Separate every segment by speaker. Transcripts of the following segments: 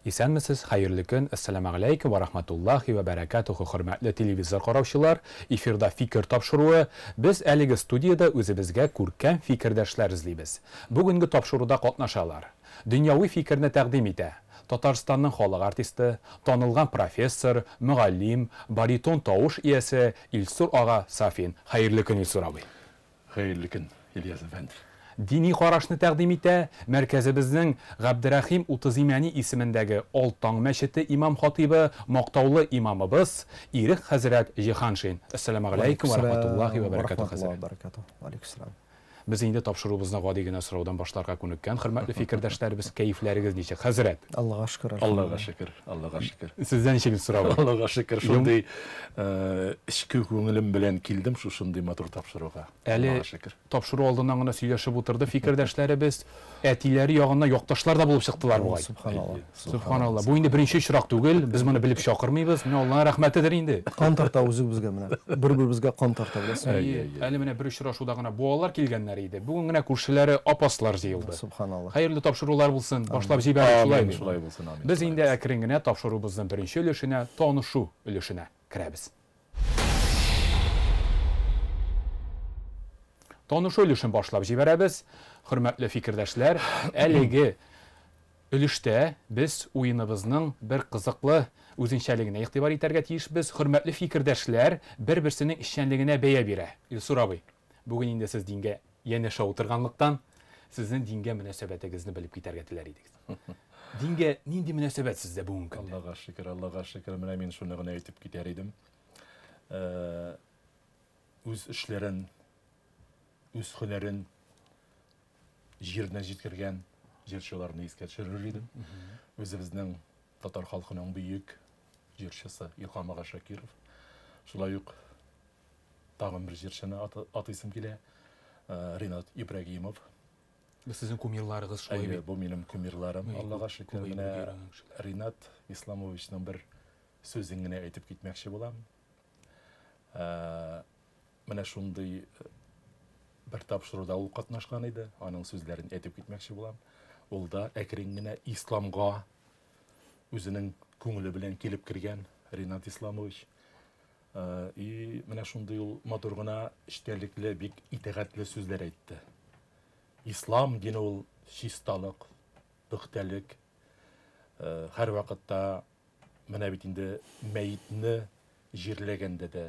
Speaker 1: Исәнмесез, хәерле көн. Әссәламәгаләйкүм вә рахматуллахи вә бәрәкәтүһү, хөрмәтле телевизор караучылар. Эфирда Фикер тапшыруы. Без әлеге студиядә үзебезгә күркәм фикердәшләр эзлибез. Бүгенге тапшыруда катнашалар. Дөньяви фикерне тәкъдим итә. Татарстанның халык артисты, танылган профессор, мөгаллим, баритон тавыш иясе Илсур ага Сафин. Хәерле көн, Илсур абый.
Speaker 2: Хәерле көн, Ильяс әфәнде.
Speaker 1: Дини карашны тәкъдим итә мәркәзебезнең Габдерәхим Утызимәни исемендәге Ал Таң мәчете имам-хатыйбы, мактаулы имамыбыз Ирек хәзрәт Җиһаншин. Әссәламәгаләйкүм вә рахматуллаһи вә бәрәкәтүһ, хәзрәт. Без инде тапшыруыбызны гади генә сораудан башларга күнеккән, хөрмәтле фикердәшләребез, кәефләрегез ничек, хәзрәт?
Speaker 3: Аллага шөкер,
Speaker 2: Аллага шөкер, Аллага шөкер.
Speaker 1: Сездә ничек сорау?
Speaker 2: Аллага шөкер, шундый эчке күңелем белән килдем шушындый матур тапшыруга.
Speaker 1: Әле тапшыру алдыннан гына сөйләшеп утырды фикердәшләребез, әтиләре ягыннан якташлар да булып чыктылар бугай.
Speaker 3: Субханалла.
Speaker 1: Субханалла. Бу инде беренче очрак түгел, без моны белеп чакырмыйбыз. Менә Аллаһның рәхмәтедер инде.
Speaker 3: Кан тарта үзебезгә менә. Бер-беребезгә кан тарта, беләсеңме?
Speaker 1: Әле менә бер очрашуда гына буалар килгәннәр иде. Бүген генә күршеләре апаслар җыелды.
Speaker 3: Субханалла.
Speaker 1: Хәерле тапшырулар булсын. Башлап җибәрик шулай бит.
Speaker 2: Шулай булсын, амин.
Speaker 1: Без инде әкрен генә тапшыруыбызның беренче өлешенә, танышу өлешенә керәбез. Танышу өлешен башлап җибәрәбез. Хөрмәтле фикердәшләр, әлеге өлештә без уеныбызның бер кызыклы үзенчәлегенә игътибар итәргә тиешбез. Хөрмәтле фикердәшләр бер-берсенең эшчәнлегенә бәя бирә. Илсур абый, бүген инде сез дингә янәшә утырганлыктан, сезнең дингә мөнәсәбәтегезне белеп китәргә теләр идек. Дингә нинди мөнәсәбәт сездә бүгенге көндә?
Speaker 2: Аллага шөкер, Аллага шөкер. Менә мин шуны гына әйтеп китәр идем. Үз эшләрен, үз һөнәрен җиренә җиткергән җырчыларны искә төшерер идем. Үзебезнең татар халкының бөек җырчысы Илһам ага Шакиров. Шулай ук тагын бер җырчыны атыйсым килә. Ринат Ибрагимов.
Speaker 1: Бу сезнең кумирларыгыз шулай бит?
Speaker 2: Бу минем кумирларым. Аллага шөкер, менә Ринат Исламовичның бер сүзен генә әйтеп китмәкче булам. Менә шундый бер тапшыруда ул катнашкан иде. Аның сүзләрен әйтеп китмәкче булам. Ул да әкрен генә исламга үзенең күңеле белән килеп кергән Ринат Исламович. И менә шундый ул матур гына, эчтәлекле, бик итагатьле сүзләр әйтте. Ислам дине ул чисталык, пөхтәлек. Һәрвакытта менә бит инде мәетне җирләгәндә дә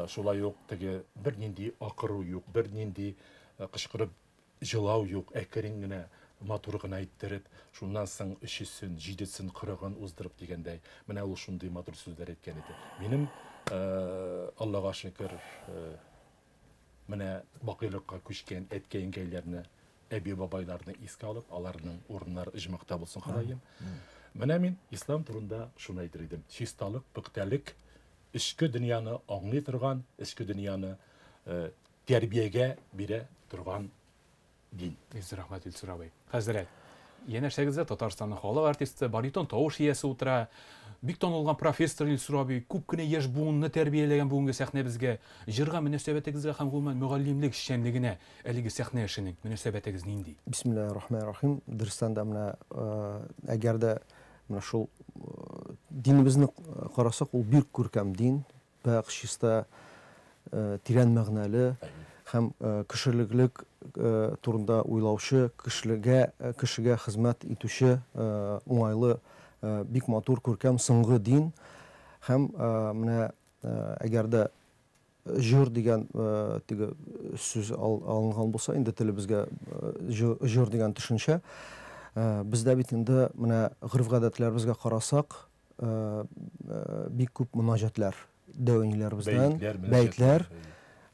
Speaker 2: шулай ук теге бернинди акыру юк, бернинди кычкырып җылау юк, әкрен генә, матур гына иттереп, шуннан соң өчесен, җидесен, кырыгын уздырып дигәндәй, менә ул шундый матур сүзләр әйткән иде. Минем, Аллага шөкер, менә бакыйлыкка күчкән әткәй-әнкәйләрне, әби-бабайларны искә алып, аларның урыннары оҗмахта булсын, Ходаем. Менә мин ислам турында шуны әйтер идем. Чисталык, пөхтәлек, эчке дөньяны аңлый торган, эчке дөньяны тәрбиягә бирә торган дин.
Speaker 1: Бик рәхмәт, Илсур абый. Хәзрәт, янәшәгездә Татарстанның халык артисты, баритон тавыш иясе утыра. Бик танылган профессор Илсур абый, күп кенә яшь буынны тәрбияләгән бүгенге сәхнәбезгә. Җырга мөнәсәбәтегезгә һәм гомумән мөгаллимлек эшчәнлегенә әлеге сәхнә эшенең мөнәсәбәтегез нинди?
Speaker 3: Бисмиллаһир-рахманир-рахим. Дөрестән дә менә, әгәр дә менә шул динебезне карасак, ул бик күркәм дин, пакь, чиста, тирән мәгънәле һәм кешелеклек турында уйлаучы, кешелегә, кешегә хезмәт итүче уңайлы, бик матур, күркәм соңгы дин. Һәм менә әгәр дә җыр дигән теге сүз алынган булса, инде телебезгә җыр дигән төшенчә, бездә бит инде менә гореф-гадәтләребезгә карасак, бик күп мөнәҗәтләр дәү әниләребездән, бәетләр,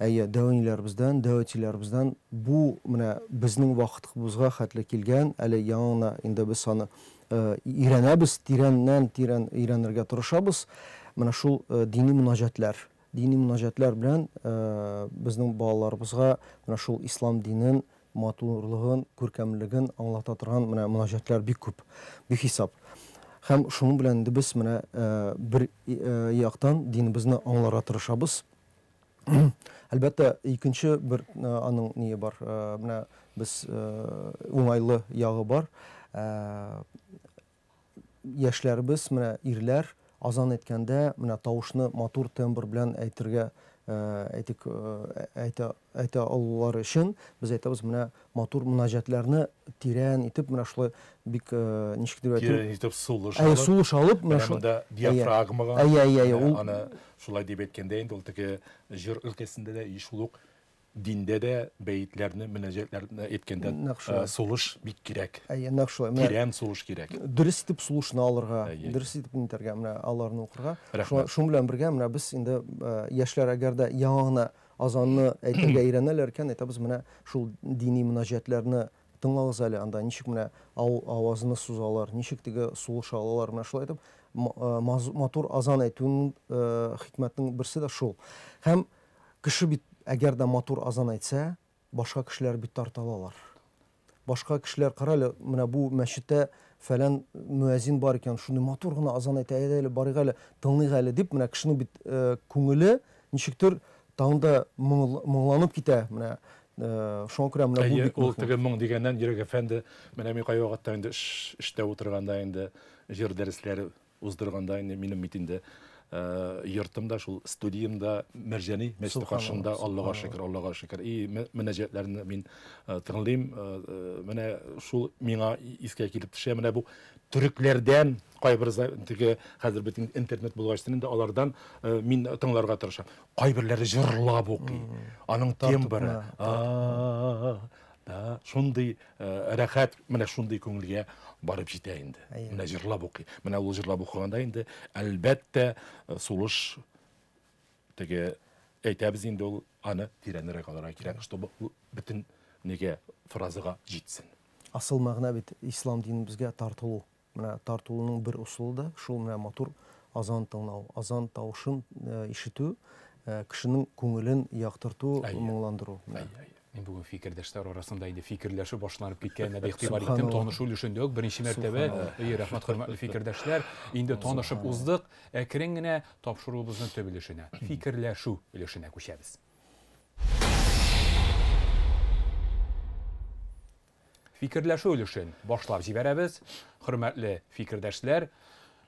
Speaker 3: әйе, дәү әниләребездән, дәү әтиләребездән бу менә безнең вакытыбызга хәтле килгән, әле яңа гына инде без аны өйрәнәбез, тирәннән тирән өйрәнергә тырышабыз. Менә шул дини мөнәҗәтләр, дини мөнәҗәтләр белән безнең балаларыбызга менә шул ислам динен матурлыгын, күркәмлеген аңлата торган менә мөнәҗәтләр бик күп, бихисап. Һәм шуның белән инде без менә бер яктан динебезне аңларга тырышабыз. Әлбәттә, икенче бер аның ние бар, менә без уңайлы ягы бар. яшьләребез, менә ирләр азан әйткәндә, менә тавышны матур тембр белән әйтергә, әйтик, әйтә, әйтә алулары өчен без әйтәбез, менә матур мөнаҗәтләрне тирән итеп, менә шулай бик ничек дип әйтим?
Speaker 2: Тирән итеп сулыш алып.
Speaker 3: Сулыш алып, менә
Speaker 2: шул диафрагмага.
Speaker 3: Әйе, әйе, әйе,
Speaker 2: ул аны шулай дип әйткәндә инде ул теге җыр өлкәсендә дә шул ук диндә дә бәетләрне, мөнәҗәтләрне әйткәндә сулыш бик кирәк.
Speaker 3: Әйе, нәкъ шулай.
Speaker 2: Тирән сулыш кирәк.
Speaker 3: Дөрес итеп сулышны алырга, дөрес итеп нитәргә, менә аларны укырга. Шуның белән бергә менә без инде яшьләр әгәр дә яңа гына азанны әйтергә өйрәнәләр икән, әйтәбез, менә шул дини мөнәҗәтләрне тыңлагыз әле, анда ничек менә авазны сузалар, ничек теге сулыш алалар, менә шулай итеп матур азан әйтүнең хикмәтенең берсе дә шул. Һәм кеше бит әгәр дә матур азан әйтсә, башка кешеләр бит тарта алалар. Башка кешеләр, кара әле, менә бу мәчеттә фәлән мөәзин бар икән, шундый матур гына азан әйтә, әйдә әле, барыйк әле, тыңлыйк әле дип, менә кешенең бит күңеле ничектер тагын да моңланып китә, менә шуңа күрә менә бу бик
Speaker 2: Ул теге моң дигәннән, Йөрәк әфәнде, менә мин кайвакытта инде эштә утырганда инде җыр дәресләре уздырганда инде минем бит инде йортым да, шул студиям да Мәрҗани мәчете каршында, Аллага шөкер, Аллага шөкер. И мөнәҗәтләрне мин тыңлыйм, менә шул миңа искә килеп төшә, менә бу төрекләрдән кайбер теге хәзер бит интернет булгач инде алардан мин тыңларга тырышам. Кайберләре җырлап укый. Аның тембры, да, шундый рәхәт, менә шундый күңелгә барып җитә инде. Менә җырлап укый. Менә ул җырлап укыганда инде, әлбәттә, сулыш теге әйтәбез инде ул аны тирәнрәк алырга кирәк, чтобы ул бөтен нигә фразага җитсен.
Speaker 3: Асыл мәгънә бит ислам динебезгә тартылу. Менә тартылуның бер ысулы да шул менә матур азан тыңлау, азан тавышын ишетү, кешенең күңелен яктырту, моңландыру.
Speaker 1: Мин бүген фикердәшләр арасында инде фикерләшү башланып киткәненә дә игътибар иттем. Танышу өлешендә үк беренче мәртәбә, рәхмәт, хөрмәтле фикердәшләр, инде танышып уздык, әкрен генә тапшыруыбызның төп өлешенә, фикерләшү өлешенә күчәбез. Фикерләшү өлешен башлап җибәрәбез. Хөрмәтле фикердәшләр,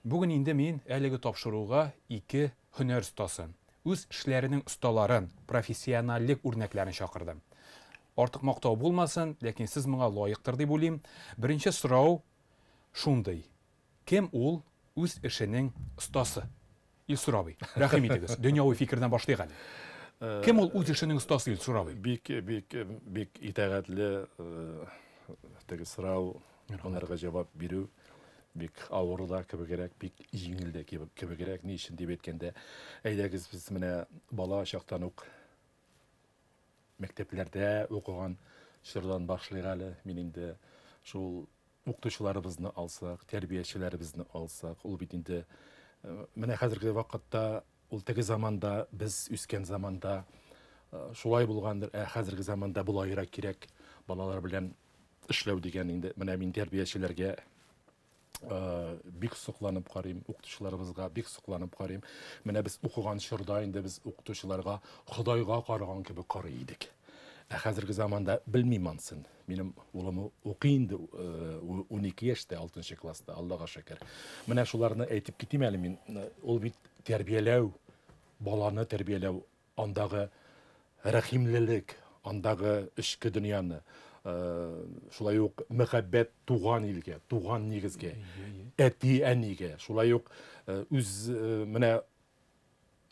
Speaker 1: бүген инде мин әлеге тапшыруга ике һөнәр остасын, үз эшләренең осталарын, профессиональлек үрнәкләрен чакырдым. Артык мактау булмасын, ләкин сез моңа лаектыр дип уйлыйм. Беренче сорау шундый: кем ул үз эшенең остасы? Илсур абый, рәхим итегез, дөньяви фикердән башлыйк әле. Кем ул үз эшенең остасы, Илсур абый?
Speaker 2: Бик, бик, бик итагатьле теге сорау, аларга җавап бирү бик авыр да кебегрәк, бик җиңел дә кебегрәк. Ни өчен дип әйткәндә, әйдәгез без менә бала чактан ук мәктәпләрдә укыган чордан башлыйк әле. Мин инде шул укытучыларыбызны алсак, тәрбиячеләребезне алсак, ул бит инде менә хәзерге вакытта, ул теге заманда, без үскән заманда шулай булгандыр, ә хәзерге заманда болайрак кирәк балалар белән эшләү дигән инде. Менә мин тәрбиячеләргә бик сокланып карыйм, укытучыларыбызга бик сокланып карыйм. Менә без укыган чорда инде без укытучыларга Ходайга караган кебек карый идек. Ә хәзерге заманда белмим ансын. Минем улым укый инде 12 яшьтә, 6 класста, Аллага шөкер. Менә шуларны әйтеп китим әле мин. Ул бит тәрбияләү, баланы тәрбияләү, андагы рәхимлелек, андагы эчке дөньяны, шулай ук мәхәббәт туган илгә, туган нигезгә, әти-әнигә, шулай ук үз менә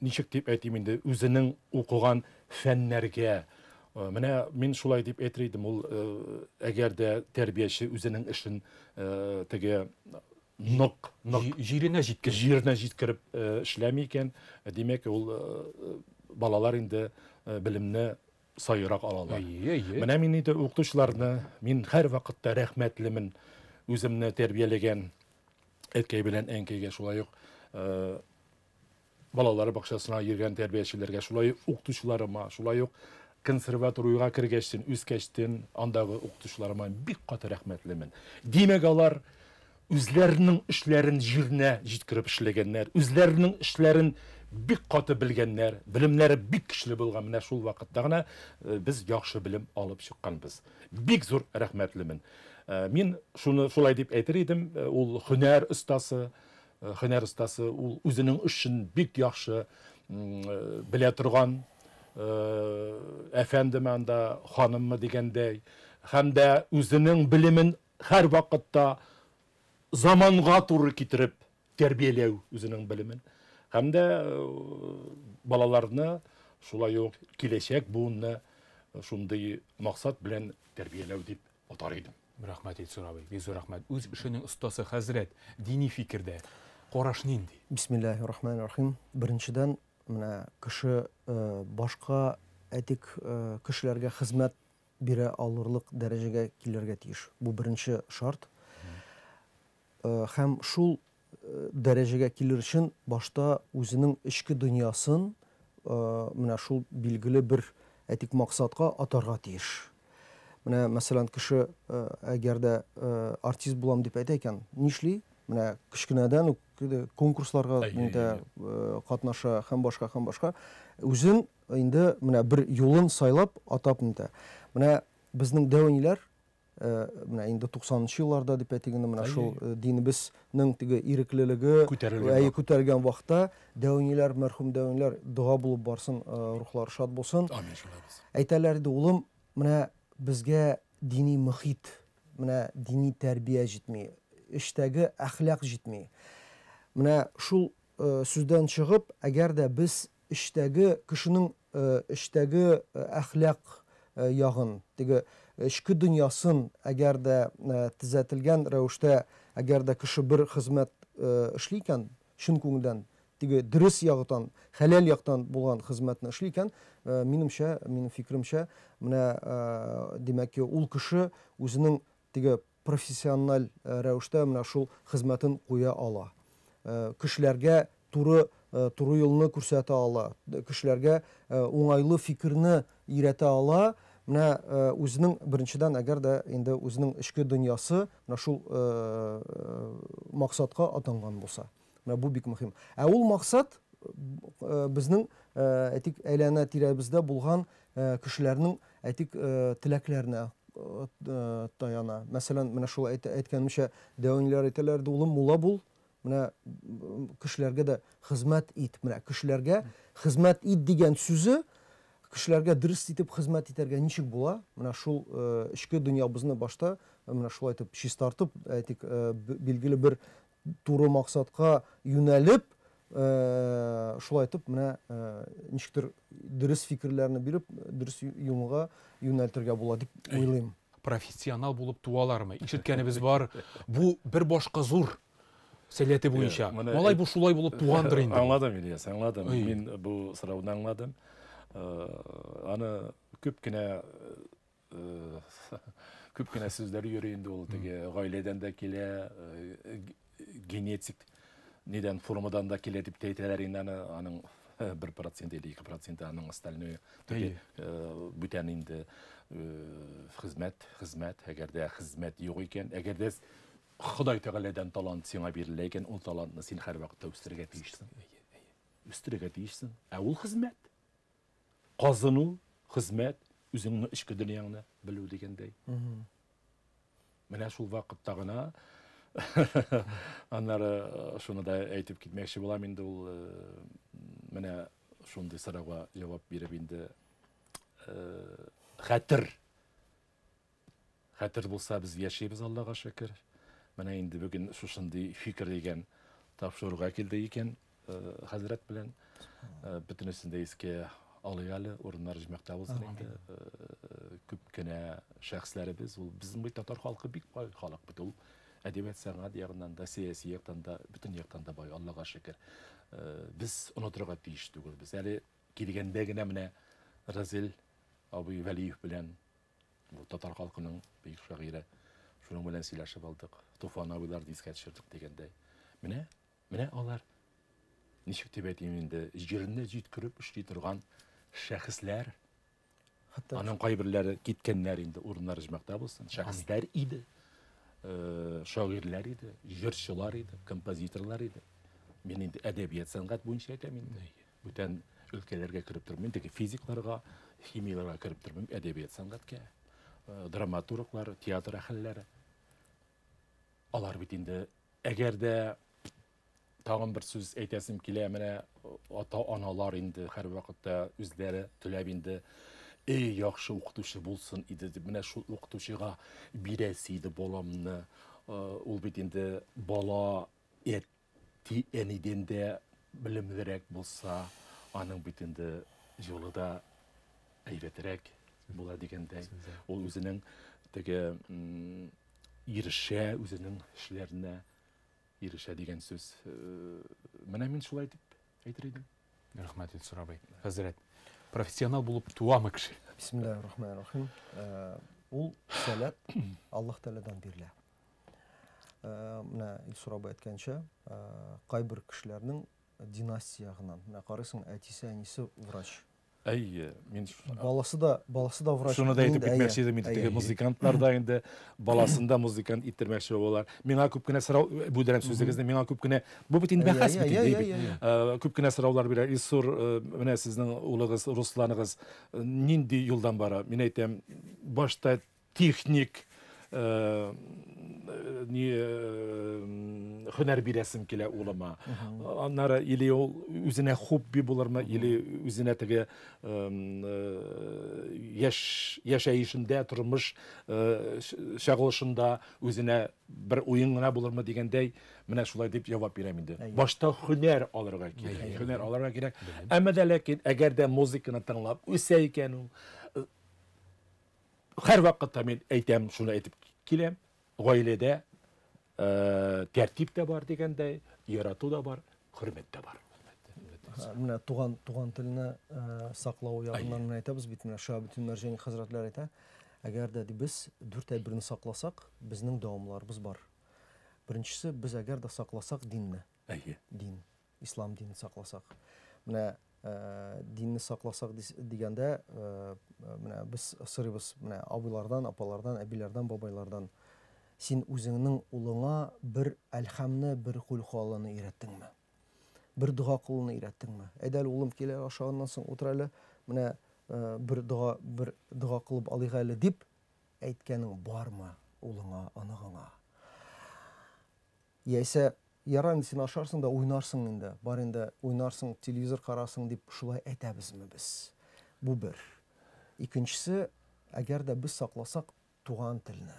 Speaker 2: ничек дип әйтим инде, үзенең укыган фәннәргә. Менә мин шулай дип әйтер идем, ул әгәр дә тәрбияче үзенең эшен теге нык, нык
Speaker 1: җиренә җиткереп,
Speaker 2: җиренә җиткереп эшләми икән, димәк, ул балалар инде белемне сайрак алалар. Менә мин инде укытучыларны, мин һәр вакытта рәхмәтлемен үземне тәрбияләгән әткәй белән әнкәйгә, шулай ук балалар бакчасына йөргән тәрбиячеләргә, шулай ук укытучыларыма, шулай ук консерваториягә кергәчтен, үскәчтен, андагы укытучыларыма бик каты рәхмәтлемен. Димәк, алар үзләренең эшләрен җиренә җиткереп эшләгәннәр, үзләренең эшләрен бик каты белгәннәр, белемнәре бик көчле булган. Менә шул вакытта гына без яхшы белем алып чыкканбыз. Бик зур рәхмәтлемен. Мин шуны шулай дип әйтер идем, ул һөнәр остасы, һөнәр остасы, ул үзенең эшен бик яхшы белә торган әфәндеме анда, ханыммы дигәндәй, һәм дә үзенең белемен һәрвакытта заманга туры китереп тәрбияләү үзенең белемен. Һәм дә балаларны, шулай ук киләчәк буынны шундый максат белән тәрбияләү дип атар идем.
Speaker 1: Рәхмәт, Илсур абый, бик зур рәхмәт. Үз эшенең остасы хәзрәт, дини фикердә караш нинди?
Speaker 3: Бисмиллаһир-рахманир-рахим. Беренчедән, менә кеше башка, әйтик, кешеләргә хезмәт бирә алырлык дәрәҗәгә килергә тиеш. Бу беренче шарт. Һәм шул дәрәҗәгә килер өчен башта үзенең эчке дөньясын менә шул билгеле бер, әйтик, максатка атарга тиеш. Менә, мәсәлән, кеше әгәр дә артист булам дип әйтә икән, нишли? Менә кечкенәдән үк конкурсларга инде катнаша һәм башка, һәм башка. Үзен инде менә бер юлын сайлап атап инде. Менә безнең дәү әниләр, менә инде 90 елларда дип әйтик инде, менә шул динебезнең теге иреклелеге күтәрелгән вакытта дәү әниләр, мәрхүм дәү әниләр, дога булып барсын, рухлары шат булсын.
Speaker 2: Амин, шулай булсын.
Speaker 3: Әйтәләр иде, улым, менә безгә дини мөхит, менә дини тәрбия җитми, эчтәге әхлак җитми. Менә шул сүздән чыгып, әгәр дә без эчтәге кешенең эчтәге әхлак ягын, теге эчке дөньясын, әгәр дә төзәтелгән рәвештә, әгәр дә кеше бер хезмәт эшли икән, чын күңелдән, теге дөрес яктан, хәләл яктан булган хезмәтне эшли икән, минемчә, минем фикеремчә, менә, димәк ки, ул кеше үзенең теге профессиональ рәвештә менә шул хезмәтен куя ала. Кешеләргә туры туры юлны күрсәтә ала, кешеләргә уңайлы фикерне өйрәтә ала. Менә үзенең беренчедән, әгәр дә инде үзенең эчке дөньясы менә шул максатка атанган булса. Менә бу бик мөһим. Ә ул максат безнең, әйтик, әйләнә тирәбездә булган кешеләрнең, әйтик, теләкләренә таяна. Мәсәлән, менә шул әйткәнемчә, дәү әниләр әйтәләр иде, улым, мулла бул, менә кешеләргә дә хезмәт ит. Менә кешеләргә хезмәт ит дигән сүзе, кешеләргә дөрес итеп хезмәт итәргә ничек була? Менә шул эчке дөньябызны башта менә шулай итеп чистартып, әйтик, билгеле бер туры максатка юнәлеп, шулай итеп менә ничектер дөрес фикерләрне биреп, дөрес юлга юнәлтергә була дип уйлыйм.
Speaker 1: Профессионал булып туалармы? Ишеткәнебез бар. Бу бер башка зур сәләте буенча. Малай бу шулай булып тугандыр инде.
Speaker 2: Аңладым, Ильяс, аңладым. Мин бу сорауны аңладым. Аны күп кенә күп кенә сүзләр йөри инде ул, теге гаиләдән дә килә, генетик нидән формадан да килә дип тә әйтәләр инде аны, аның 1% или 2% аның остальное бүтән инде хезмәт, хезмәт, әгәр дә хезмәт юк икән, әгәр дә Ходай Тәгаләдән талант сиңа бирелә икән, ул талантны син һәрвакытта үстерергә тиешсең. Үстерергә тиешсең. Ә ул хезмәт. Казыну, хезмәт, үзеңне эчке дөньяңны белү дигәндәй. Менә шул вакытта гына аннары шуны да әйтеп китмәкче булам инде, ул менә шундый сорауга җавап биреп инде, хәтер. Хәтер булса без яшибез, Аллага шөкер. Менә инде бүген шушындый фикер дигән тапшыруга килде икән хәзрәт белән. Бөтенесен дә искә алыйк әле, урыннар җмәктә булсын инде. Күп кенә шәхесләребез, ул безнең бит татар халкы бик бай халык бит ул. Әдәбият сәнгать ягыннан да, сәяси яктан да, бөтен яктан да бай, Аллага шөкер. Без онытырга тиеш түгелбез. Әле килгәндә генә менә Разил абый Вәлиев белән, бу татар халкының бөек шагыйре, шуның белән сөйләшеп алдык. Туфан абыйларны искә төшердек дигәндәй. Менә, менә алар ничек дип әйтим инде, җирне җиткереп эшли торган шәхесләр.
Speaker 3: Хәтта
Speaker 2: Аның кайберләре киткәннәр инде, урыннары җмәктә булсын. Шәхесләр иде, шагыйрьләр иде, җырчылар иде, композиторлар иде. Мин инде әдәбият сәнгать буенча әйтәм инде. Бүтән өлкәләргә кереп тормыйм, теге физикларга, химияләргә кереп тормыйм, әдәбият сәнгатькә, драматурглар, театр әһелләре. Алар бит инде, әгәр дә тагын бер сүз әйтәсем килә, менә ата-аналар инде һәрвакытта үзләре теләп инде, эй, яхшы укытучы булсын иде дип, менә шул укытучыга бирәсе иде баламны. Ул бит инде бала әти-әнидән дә белемлерәк булса, аның бит инде юлы да әйбәтрәк була дигәндәй. Ул үзенең теге ирешә, үзенең эшләренә ирешә дигән сүз. Менә мин шулай дип әйтер идем.
Speaker 1: Рәхмәт, Илсур абый. Хәзрәт, профессионал булып туамы кеше?
Speaker 3: Бисмиллаһир-рахманир-рахим. Ул сәләт Аллаһ Тәгаләдән бирелә. Менә Илсур абый әйткәнчә, кайбер кешеләрнең династия ягыннан, менә карыйсың, әтисе, әнисе врач.
Speaker 2: Әйе, мин
Speaker 3: баласы да, баласы да врач.
Speaker 2: Шуны да әйтеп китмәкче идем инде, теге музыкантлар да инде баласын да музыкант иттермәкче булалар. Миңа күп кенә сорау, бүлдерәм сүзегезне, миңа күп кенә, бу бит инде бәхәс бит инде, күп кенә сораулар бирә. Илсур, менә сезнең улыгыз Русланыгыз нинди юлдан бара? Мин әйтәм, башта техник ни һөнәр бирәсем килә улыма. Аннары или ул үзенә хобби булырмы, или үзенә теге яшь яшәешендә, тормыш чагылышында үзенә бер уен гына булырмы дигәндәй, менә шулай дип җавап бирәм инде. Башта һөнәр алырга кирәк, һөнәр алырга кирәк. Әмма дә ләкин әгәр дә музыканы тыңлап үсә икән ул, Һәрвакытта мин әйтәм, шуны әйтеп киләм, гаиләдә тәртип тә бар дигәндәй, ярату да бар, хөрмәт тә бар.
Speaker 3: Менә туган туган телне саклау ягыннан менә әйтәбез бит, менә Шиһабетдин Мәрҗани хәзрәтләре әйтә, әгәр дә ди без дүрт әйберне сакласак, безнең дәвамларыбыз бар. Беренчесе, без әгәр дә сакласак динне.
Speaker 2: Әйе.
Speaker 3: Дин. Ислам динен сакласак. Менә динне сакласак дигәндә, менә без сорыйбыз менә абыйлардан, апалардан, әбиләрдән, бабайлардан. Син үзеңнең улыңа бер әлхәмне, бер кулхуалланы өйрәттеңме? Бер дога кылуны өйрәттеңме? Әйдә әле, улым, кил әле, ашаганнан соң утыр әле, менә бер дога, бер дога кылып алыйк әле дип әйткәнең бармы улыңа, оныгыңа? Яисә, ярар инде, син ашарсың да уйнарсың инде, бар инде, уйнарсың, телевизор карарсың дип шулай әйтәбезме без? Бу бер. Икенчесе, әгәр дә без сакласак туган телне.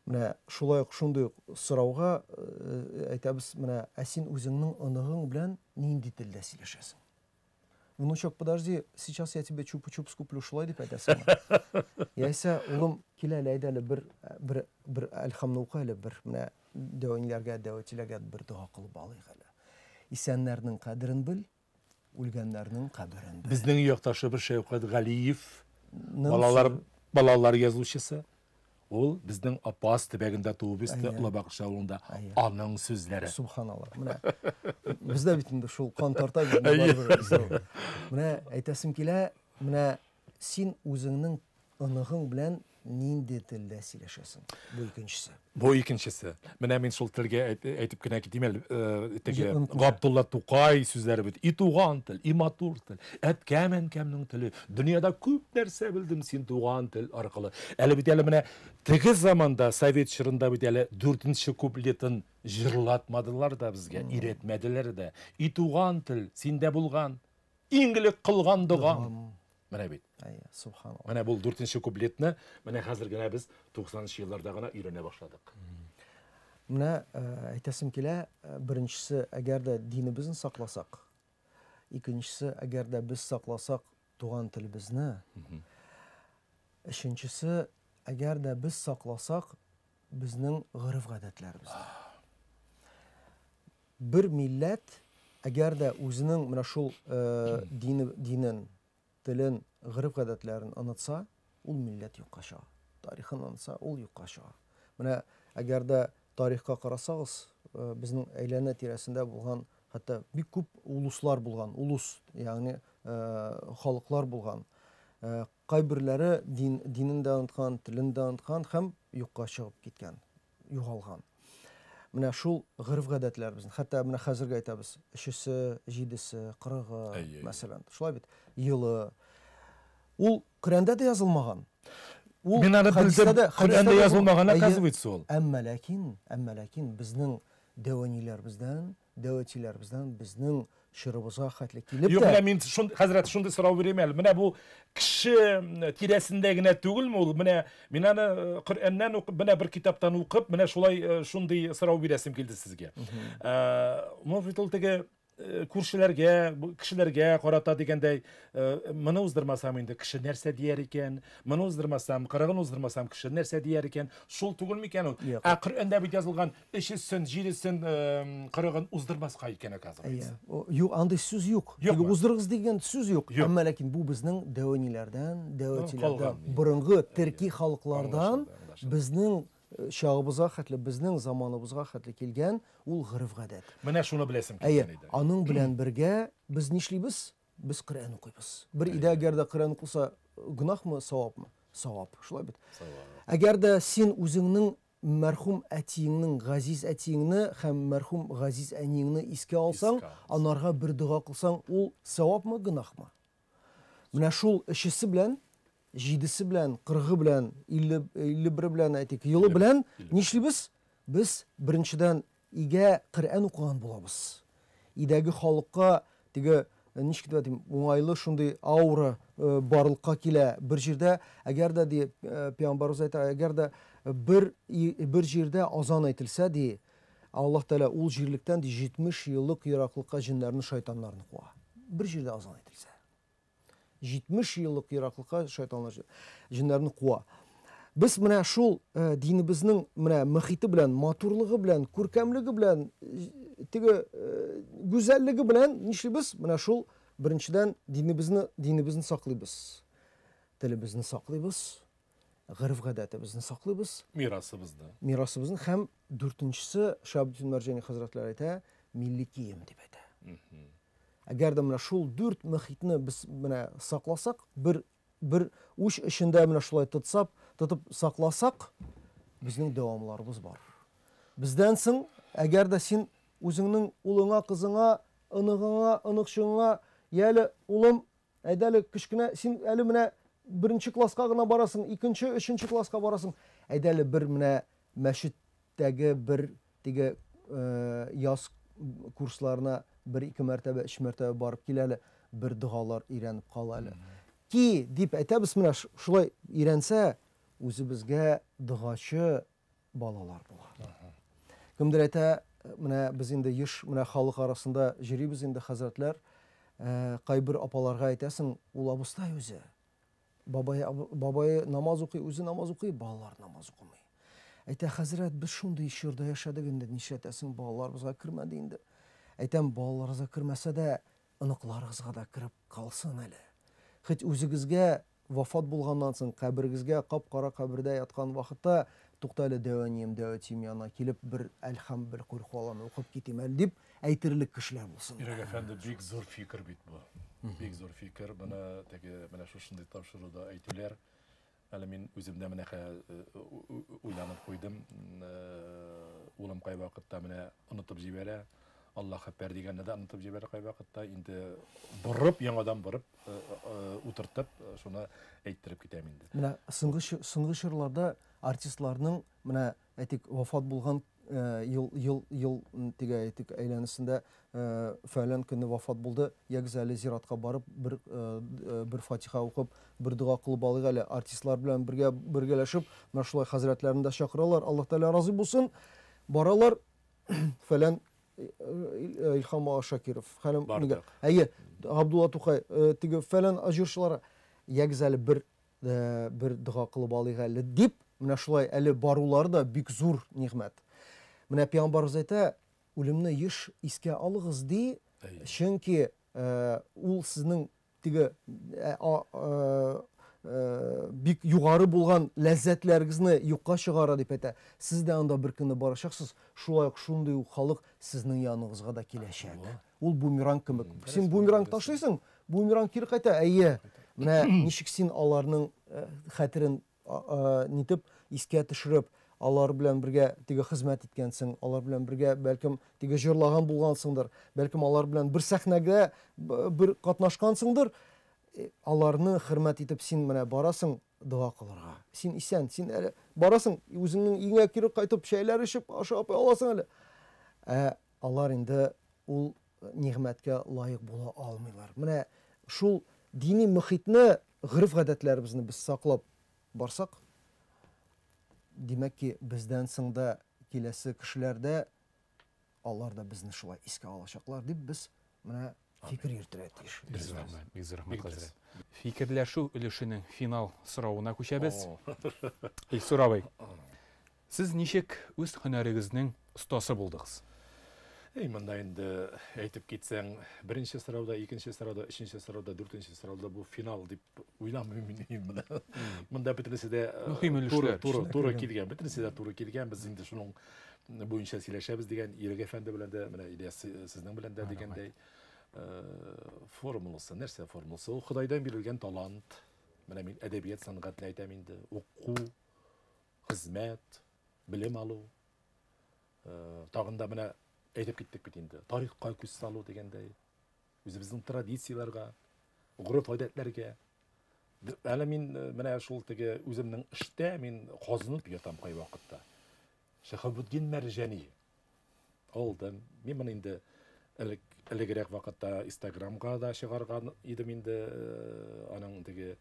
Speaker 3: Менә шулай ук шундый ук сорауга әйтәбез, менә, ә син үзеңнең оныгың белән нинди телдә сөйләшәсең? Внучок, подожди, сейчас я тебе чупа-чупс куплю, шулай дип әйтәсеңме? Яисә, улым, кил әле, әйдә әле, бер, бер, бер әлхамны укы әле, бер, менә дәүәниләргә, дәүәтиләргә бер дога кылып алыйк әле. Исәннәрнең кадерен бел, үлгәннәрнең каберен бел.
Speaker 2: Безнең якташыбыз Шәүкәт Галиев, балалар, балалар язучысы, Ул безнең Апас төбәгендә туып үсте, Олы Бакча авылында. Аның сүзләре.
Speaker 3: Субханалла. Менә бездә бит инде шул кан тарта бит барыбер. Менә әйтәсем килә, менә син үзеңнең оныгың белән нинди телдә сөйләшәсең? Бу икенчесе.
Speaker 2: Бу икенчесе. Менә мин шул телгә әйтеп кенә китим әле, теге Габдулла Тукай сүзләре бит. И туган тел, и матур тел, әткәм әнкәмнең теле. Дөньяда күп нәрсә белдем син туган тел аркылы. Әле бит әле менә теге заманда, совет чорында бит әле дүртенче куплетын җырлатмадылар да безгә, өйрәтмәделәр дә. И туган тел, синдә булган иң элек кылган догам. Менә бит.
Speaker 3: Әйе, субханалла.
Speaker 2: Менә бу дүртенче куплетны менә хәзер генә без 90 елларда гына өйрәнә башладык.
Speaker 3: Менә әйтәсем килә, беренчесе, әгәр дә динебезне сакласак, икенчесе, әгәр дә без сакласак туган телебезне, өченчесе, әгәр дә без сакласак безнең гореф-гадәтләребезне. Бер милләт, әгәр дә үзенең менә шул дине, динен, телен, гореф-гадәтләрен онытса, ул милләт юкка чыга. Тарихын онытса, ул юкка чыга. Менә әгәр дә тарихка карасагыз, безнең әйләнә тирәсендә булган, хәтта бик күп улуслар булган, улус, ягъни халыклар булган. Кайберләре дин, динен дә оныткан, телен дә оныткан һәм юкка чыгып киткән. югалган. Менә шул гореф-гадәтләребезне, хәтта менә хәзергә әйтәбез, өчесе, җидесе, кырыгы, мәсәлән, шулай бит, елы. Ул Коръәндә дә язылмаган. Ул
Speaker 2: Мин аны
Speaker 3: хәдистә
Speaker 2: белдем.
Speaker 3: дә, хәдистә
Speaker 2: Коръәндә
Speaker 3: дә
Speaker 2: язылмаган,
Speaker 3: Әйе.
Speaker 2: оказывается, ул.
Speaker 3: Әмма ләкин, әмма ләкин безнең дәвәниләребездән, дәвәтиләребездән безнең чорыбызга хәтле килеп
Speaker 2: Юк,
Speaker 3: тә
Speaker 2: менә мин шун, хәзрәт, шундый сорау бирим әле. Менә бу кеше тирәсендә генә түгелме ул? Менә мин аны э, Коръәннән укып, менә бер китаптан укып, менә шулай э, шундый сорау бирәсем килде сезгә. Э, Может быть, ул теге э, күршеләргә, бу кешеләргә карата дигәндәй, э, моны уздырмасам инде кеше нәрсә дияр икән, моны уздырмасам, кырыгын уздырмасам кеше нәрсә дияр икән, шул түгел микән ул?
Speaker 3: Юк.
Speaker 2: Ә Коръәндә бит язылган өчесен, җидесен, э, кырыгын уздырмаска икән, оказывается.
Speaker 3: Әйе. О, Юк, андый сүз юк.
Speaker 2: Юкмы?
Speaker 3: Теге уздырыгыз дигән сүз юк.
Speaker 2: Юк.
Speaker 3: Әмма ләкин бу безнең дәвәниләрдән, дәвәтиләрдән,
Speaker 2: калган.
Speaker 3: борынгы төрки халыклардан
Speaker 2: Аңлашылды, аңлашылды.
Speaker 3: безнең э, чагыбызга хәтле, безнең заманыбызга хәтле килгән ул гореф-гадәт.
Speaker 2: Менә шуны беләсем
Speaker 3: Әйе,
Speaker 2: килгән иде.
Speaker 3: аның белән бергә без нишлибез? Без Коръән укыйбыз. Бер өйдә әгәр дә Коръән укылса, гөнаһмы, савапмы? Савап, шулай бит.
Speaker 2: Савап.
Speaker 3: Әгәр дә син үзеңнең мәрхүм әтиеңнең, газиз әтиеңне һәм мәрхүм газиз әниеңне искә алсаң,
Speaker 2: Искә алсаң.
Speaker 3: анарга бер дога кылсаң, ул савапмы, гөнаһмы? Менә шул өчесе белән, җидесе белән, кырыгы белән, 51 белән, әйтик, елы белән нишлибез? Без беренчедән өйгә Коръән укыган булабыз. Өйдәге халыкка теге ничек дип әйтим, уңайлы шундый аура э, барлыкка килә бер җирдә, әгәр дә ди э, пәйгамбәребез әйтә, әгәр дә бер бер җирдә азан әйтелсә ди, Аллаһ Тәгалә ул җирлектән ди 70 еллык ераклыкка җеннәрне, шайтаннарны куа. Бер җирдә азан әйтелсә. 70 еллык ераклыкка шайтаннар җеннәрне куа. Без менә шул э, динебезнең менә мөхите белән, матурлыгы белән, күркәмлеге белән, э, теге э, гүзәллеге белән нишлибез? Менә шул беренчедән динебезне динебезне саклыйбыз. Телебезне саклыйбыз, гореф-гадәтебезне саклыйбыз,
Speaker 2: Мирасыбызны.
Speaker 3: мирасыбызны һәм дүртенчесе Шаһабетдин Мәрҗани хәзрәтләре әйтә, милли кием дип әйтә. Әгәр дә менә шул дүрт мөхитне без менә сакласак, бер бер уч эчендә менә шулай тотсап, тотып сакласак, безнең дәвамларыбыз бар. Бездән соң, әгәр дә син үзеңнең улыңа, кызыңа, оныгыңа, оныкчыңа, яле, улым, әйдә әле кечкенә, син әле менә беренче класска гына барасың, икенче, өченче класска барасың, әйдә әле бер менә мәчеттәге бер теге э, яз курсларына бер ике мәртәбә, өч мәртәбә барып кил әле, бер догалар өйрәнеп кал әле. Ки дип әйтәбез менә шулай өйрәнсә, үзебезгә догачы балалар була. Кемдер әйтә, менә без инде еш менә халык арасында йөрибез инде хәзрәтләр, э, кайбер апаларга әйтәсең, ул абыстай үзе. Бабай, бабай намаз укый, үзе намаз укый, балалар намаз укымый. Әйтә, хәзрәт, без шундый чорда яшәдек инде, нишләтәсең, балаларыбызга кермәде инде. Әйтәм, балаларыгызга кермәсә дә, оныкларыгызга да кереп калсын әле. Хоть үзегезгә вафат булганнан соң каберегезгә кап-кара кабердә яткан вакытта, тукта әле дәү әнием, дәү әтием янына килеп бер әлхәм бер курхуаланы укып китим әле дип әйтерлек кешеләр булсын.
Speaker 2: Ирек әфәнде, бик зур фикер бит бу. Бик зур фикер. Менә теге менә шушындый тапшыруда әйтүләр. Әле мин үзем дә менә уйланып куйдым. Улым кайвакытта менә онытып җибәрә. Аллаһ әкбәр дигәнне дә онытып җибәрә кайвакытта. Инде борып, яңадан борып, утыртып, шуны әйттереп китәм инде.
Speaker 3: Менә соңгы соңгы чорларда артистларның менә әйтик вафат булган ел ел ел теге әйтик әйләнесендә фәлән көнне вафат булды, ягез әле зиратка барып бер бер фатиха укып, бер дога кылып алыйк әле артистлар белән бергә бергәләшеп, менә шулай хәзрәтләрне дә чакыралар, Аллаһ Тәгалә разый булсын. Баралар фәлән Илһам ага Шакиров, хәлем
Speaker 2: Бардык.
Speaker 3: Әйе, Габдулла Тукай, теге фәлән җырчылары, ягез әле бер бер дога кылып алыйк әле дип, менә шулай әле барулары да бик зур нигъмәт. Менә пәйгамбәребез әйтә, үлемне еш искә алыгыз ди, чөнки ул сезнең теге бик югары булган ләззәтләрегезне юкка чыгара дип әйтә. Сез дә анда бер көнне барачаксыз, шулай ук шундый ук халык сезнең яныгызга да киләчәк. Ул бумеранг кебек. Син бумеранг ташлыйсың, бумеранг кире кайта. Әйе, менә ничек син аларның хәтерен нитеп искә төшереп, алар белән бергә теге хезмәт иткәнсең, алар белән бергә бәлкем теге җырлаган булгансыңдыр, бәлкем алар белән бер сәхнәгә бер катнашкансыңдыр. Аларны хөрмәт итеп син менә барасың. дога кылырга. Син исән, син әле барасың, үзеңнең өеңә кире кайтып, чәйләр эчеп, ашап аласың әле. Ә алар инде ул нигъмәткә лаек була алмыйлар. Менә шул дини мөхитне, гореф-гадәтләребезне без саклап барсак, димәк ки, бездән соң да киләсе кешеләр дә, алар да безне шулай искә алачаклар дип без менә фикер йөртергә тиеш.
Speaker 1: Бик зур рәхмәт, бик зур рәхмәт, хәзрәт. Фикерләшү өлешенең финал соравына күчәбез. Илсур абый, сез ничек үз һөнәрегезнең остасы булдыгыз?
Speaker 2: Әй, монда инде әйтеп китсәң, беренче сорауда, икенче сорауда, өченче сорауда, дүртенче сорауда бу финал дип уйламыйм мин монда. Монда бөтенесе дә
Speaker 1: мөһим өлешләр.
Speaker 2: Туры, туры килгән, бөтенесе дә туры килгән. Без инде шуның буенча сөйләшәбез дигән Ирек әфәнде белән дә, менә Ильяс сезнең белән дә дигәндәй, формуласы, нәрсә формуласы? Ул Ходайдан бирелгән талант. Менә мин әдәбият сәнгатен әйтәм инде. Уку, хезмәт, белем алу. Тагын да менә әйтеп киттек бит инде. Тарихка күз салу дигәндәй. Үзебезнең традицияләргә, гореф-гадәтләргә. Әле мин менә шул теге үземнең эштә мин казынып ятам кайвакытта. Шәһабетдин Мәрҗани алдым. Мин моны инде элек элегрәк вакытта Инстаграмга да чыгарган идем инде, аның теге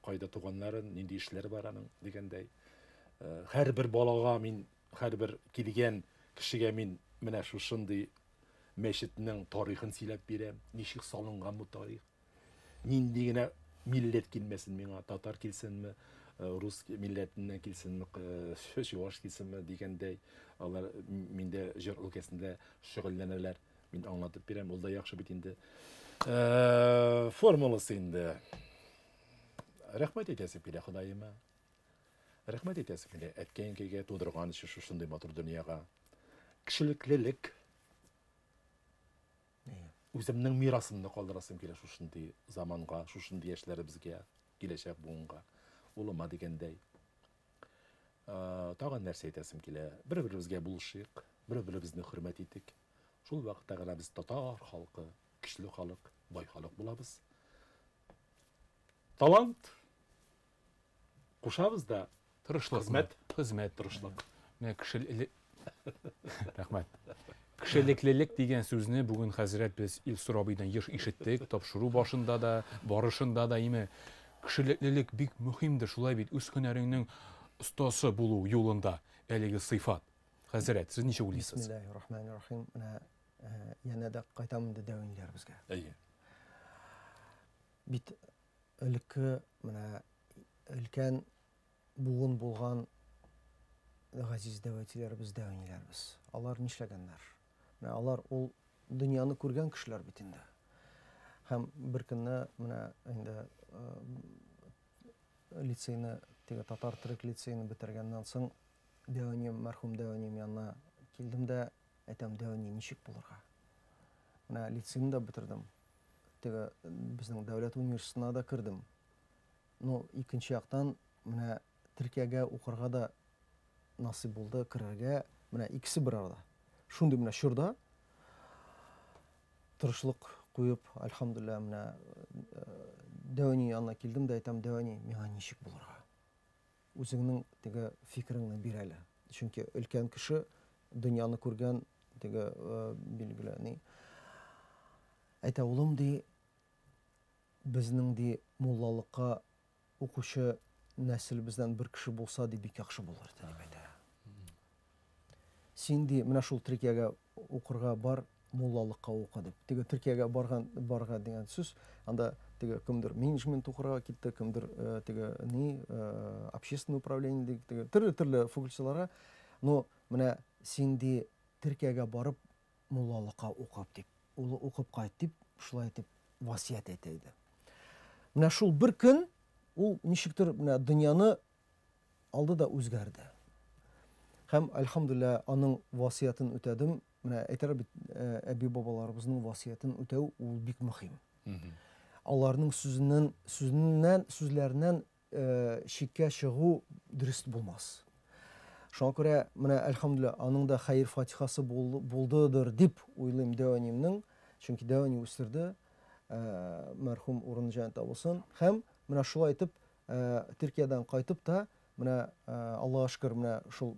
Speaker 2: кайда туганнарын, нинди эшләре бар аның дигәндәй. Һәрбер балага мин, һәрбер килгән кешегә мин менә шушындый мәчетнең тарихын сөйләп бирәм, ничек салынган бу тарих. Нинди генә милләт килмәсен миңа, татар килсенме, рус милләтеннән килсенме, чуваш килсенме дигәндәй, алар миндә җыр өлкәсендә шөгыльләнәләр. Мин аңлатып бирәм, ул да яхшы бит инде. Формуласы инде. Рәхмәт әйтәсем килә Ходаема. Рәхмәт әйтәсем килә әткәй-әнкәйгә тудырган өчен шушындый матур дөньяга. Кешелеклелек. Үземнең мирасымны калдырасым килә шушындый заманга, шушындый яшьләребезгә, киләчәк буынга, улыма дигәндәй. Тагын нәрсә әйтәсем килә? Бер-беребезгә булышыйк, бер-беребезне хөрмәт итик. Шул вакытта гына без татар халкы, көчле халык, бай халык булабыз. Талант кушабыз да,
Speaker 1: тырышлык,
Speaker 2: хезмәт,
Speaker 1: хезмәт,
Speaker 2: тырышлык.
Speaker 1: Менә кеше Рәхмәт. Кешелеклелек дигән сүзне бүген хәзрәт без Илсур абыйдан еш ишеттек, тапшыру башында да, барышында да име. Кешелеклелек бик мөһимдер, шулай бит, үз һөнәреңнең остасы булу юлында әлеге сыйфат. Хәзрәт, сез ничек уйлыйсыз?
Speaker 3: Бисмиллаһир-рахманир-рахим. Менә янә дә кайтам инде дәвинләребезгә.
Speaker 2: Әйе.
Speaker 3: Бит элекке менә өлкән буын булган газиз дәвәтиләребез, дәвиниләребез. Алар нишләгәннәр? Менә алар ул дөньяны күргән кешеләр бит инде. Һәм бер көнне менә инде лицейны, теге татар төрек лицейны бетергәннән соң дәвәнием, мәрхүм дәвәнием янына килдем дә әйтәм, дәвәни, ничек булырга? Менә лицейны да бетердем. Теге безнең дәүләт университетына да кердем. Ну, икенче яктан менә Төркиягә укырга да насыйп булды керергә. Менә икесе бер арада. Шундый менә чорда тырышлык куеп, альхамдулилла, менә Дәвәни янына килдем дә әйтәм, Дәвәни, миңа ничек булырга? Үзеңнең теге фикереңне бир әле. Чөнки өлкән кеше дөньяны күргән, теге билгеле ни. Әйтә, улым, ди, безнең ди муллалыкка укучы нәселебездән бер кеше булса ди бик яхшы булыр иде дип әйтә. Син ди менә шул Төркиягә укырга бар, муллалыкка укы дип. Теге Төркиягә барган барга дигән сүз, анда теге кемдер менеджмент укырга китте, кемдер теге ни общественное управление ди, теге төрле-төрле факультетларга. Но менә син ди Төркиягә барып муллалыкка укып дип, улы укып кайт дип, шулай итеп васыять әйтә иде. Менә шул бер көн ул ничектер менә дөньяны алды да үзгәрде. Һәм альхамдулилла аның васыятен үтәдем. Менә әйтәләр бит, әби бабаларыбызның васыятен үтәү ул бик мөһим. Аларның сүзеннән, сүзеннән, сүзләреннән чиккә чыгу дөрес булмас. Шуңа күрә менә әлхәмдүлилләһ аның да хәер фатихасы булдыдыр дип уйлыйм дәү әниемнең, чөнки дәү әни үстерде, мәрхүм урыны җәннәттә булсын. Һәм менә шулай итеп Төркиядән кайтып та, менә Аллага шөкер, менә шул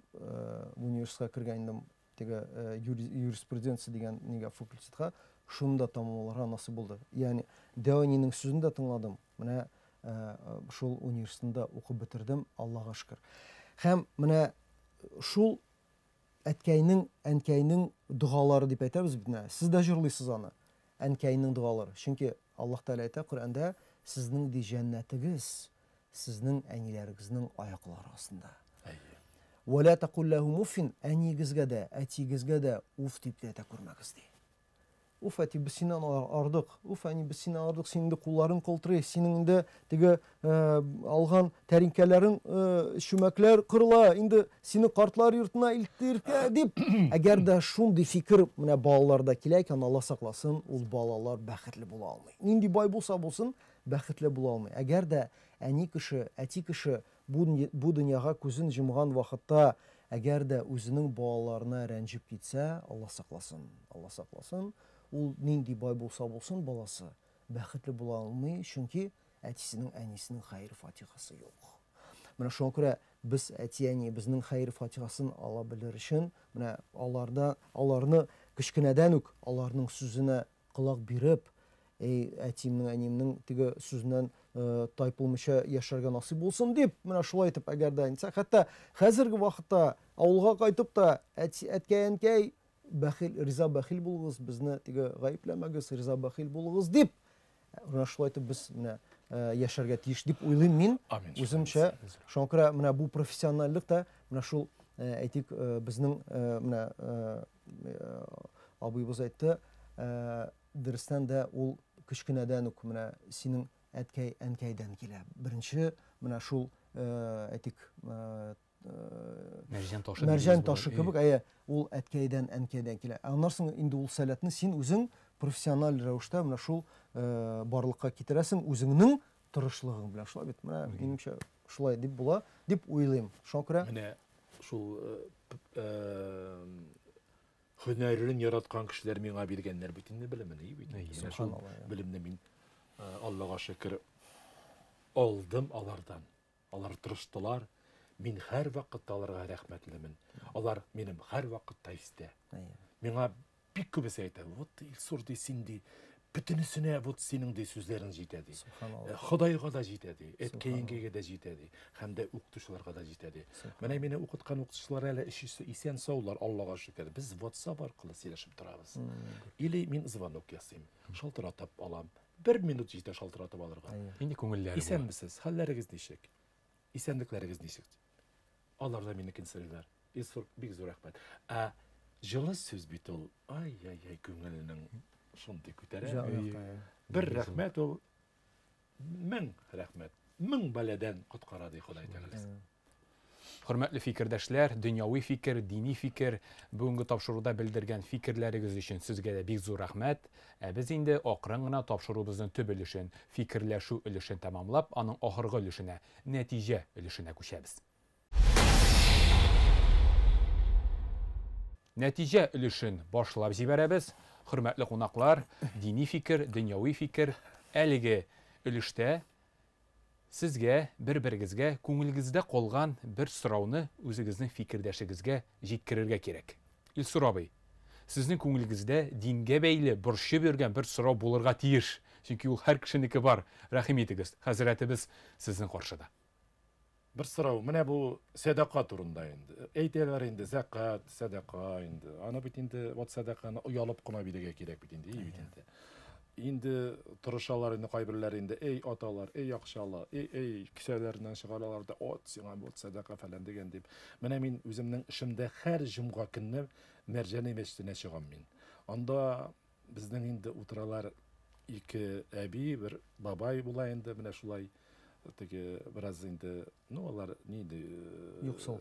Speaker 3: университетка кергән идем, теге юриспруденция дигән нигә факультетка, шуны да тәмамларга насыйп булды. Ягъни дәү әнинең сүзен дә тыңладым. Менә шул университетында укып бетердем, Аллага шөкер. Һәм менә шул әткәйнең, әнкәйнең догалары дип әйтәбез бит менә. Сез дә җырлыйсыз аны. Әнкәйнең догалары. Чөнки Аллаһ Тәгалә әйтә Коръәндә, сезнең ди җәннәтегез сезнең әниләрегезнең аяклары астында.
Speaker 2: Әйе.
Speaker 3: Вә лә тәкул ләһум уффин, әниегезгә дә, әтиегезгә дә уф дип тә әйтә күрмәгез ди. Уф, әти, без синнән ардык. Уф, әни, без синнән ардык. Синең инде кулларың калтырый, синең инде теге алган тәринкәләрең, чүмәкләр кырыла, инде сине картлар йортына илтергә дип. Әгәр дә шундый фикер менә балаларда килә икән, Алла сакласын, ул балалар бәхетле була алмый. Нинди бай булса булсын, бәхетле була алмый. Әгәр дә әни кеше, әти кеше бу, бу дөньяга күзен җомган вакытта, әгәр дә үзенең балаларына рәнҗеп китсә, Алла сакласын, Алла сакласын, ул нинди бай булса булсын баласы, бәхетле була алмый, чөнки әтисенең, әнисенең хәер-фатихасы юк. Менә шуңа күрә без әти-әниебезнең хәер-фатихасын ала белер өчен, менә аларда, аларны кечкенәдән үк аларның сүзенә колак биреп, Әй, әтиемнең, әниемнең теге сүзеннән тайпылмыйча яшәргә насыйп булсын дип, менә шулай итеп, әгәр дә әйтсә, хәтта хәзерге вакытта авылга кайтып та, әти, әткәй, әнкәй, бәхил, риза бәхил булыгыз, безне теге гаепләмәгез, риза бәхил булыгыз дип, менә шулай итеп без менә яшәргә тиеш дип уйлыйм мин.
Speaker 2: Амин.
Speaker 3: Үземчә. Шуңа күрә менә бу профессиональлек тә менә шул, әйтик, безнең менә абыебыз әйтте, дөрестән дә ул кечкенәдән үк менә синең әткәй, әнкәйдән килә. Беренче менә шул, әйтик,
Speaker 1: мәрҗән ташы,
Speaker 3: мәрҗән ташы кебек, әйе, ул әткәйдән, әнкәйдән килә. Аннан соң инде ул сәләтне син үзең профессиональ рәвештә менә шул барлыкка китерәсең үзеңнең тырышлыгың белән. Шулай бит, менә минемчә шулай дип була дип уйлыйм. Шуңа күрә
Speaker 2: менә шул һөнәрен яраткан кешеләр миңа биргәннәр бит инде белемен, и бит. Менә шул белемне мин Аллага шөкер алдым алардан. Алар тырыштылар. Мин һәрвакытта аларга рәхмәтлемен. Алар минем һәрвакытта истә. Миңа бик күбесе әйтә, вот Илсур ди, син ди, бөтенесенә вот синең ди сүзләрең җитә ди. Ходайга да җитә ди, әткәеңгә дә җитә ди, һәм дә укытучыларга да җитә ди. Менә мине укыткан укытучылар әле өчесе исән саулар, Аллага шөкер. Без WhatsApp аркылы сөйләшеп торабыз. Или мин звонок ясыйм, шалтыратып алам. Бер минут җитә шалтыратып алырга.
Speaker 1: Инде күңелләре.
Speaker 2: Исәнмесез, хәлләрегез ничек? Исәнлекләрегез ничек? Алар да минекен сорыйлар. Илсур, бик зур рәхмәт. Ә җылы сүз бит ул, ай-яй-яй, күңелнең шундый күтәрә. Бер рәхмәт ул, мең рәхмәт. Мең бәладән коткара ди Ходай Тәгалә.
Speaker 1: Хөрмәтле фикердәшләр, дөньяви фикер, дини фикер, бүгенге тапшыруда белдергән фикерләрегез өчен сезгә дә бик зур рәхмәт. Ә без инде акрын гына тапшыруыбызның төп өлешен, фикерләшү өлешен тәмамлап, аның ахыргы өлешенә, нәтиҗә өлешенә күчәбез. Нәтиҗә өлешен башлап җибәрәбез. Хөрмәтле кунаклар, дини фикер, дөньяви фикер, әлеге өлештә сезгә, бер-берегезгә күңелегездә калган бер сорауны үзегезнең фикердәшегезгә җиткерергә кирәк. Илсур абый, сезнең күңелегездә дингә бәйле борчып йөргән бер сорау булырга тиеш, чөнки ул һәр кешенеке бар. Рәхим итегез, хәзрәтебез сезнең каршыда.
Speaker 2: Бер сорау, менә бу сәдака турында инде. Әйтәләр инде, зәкат, сәдака инде. Аны бит инде, вот сәдаканы оялып кына бирергә кирәк бит инде, бит инде. Инде тырышалар инде кайберләре инде, эй аталар, эй акчалы, эй, эй кесәләреннән чыгаралар да, от сиңа вот сәдака фәлән дигән дип. Менә мин үземнең эшемдә һәр җомга көнне Мәрҗани мәчетенә чыгам мин. Анда безнең инде утыралар ике әби, бер бабай була инде, менә шулай теге бераз инде, ну алар нинди
Speaker 3: юксыл.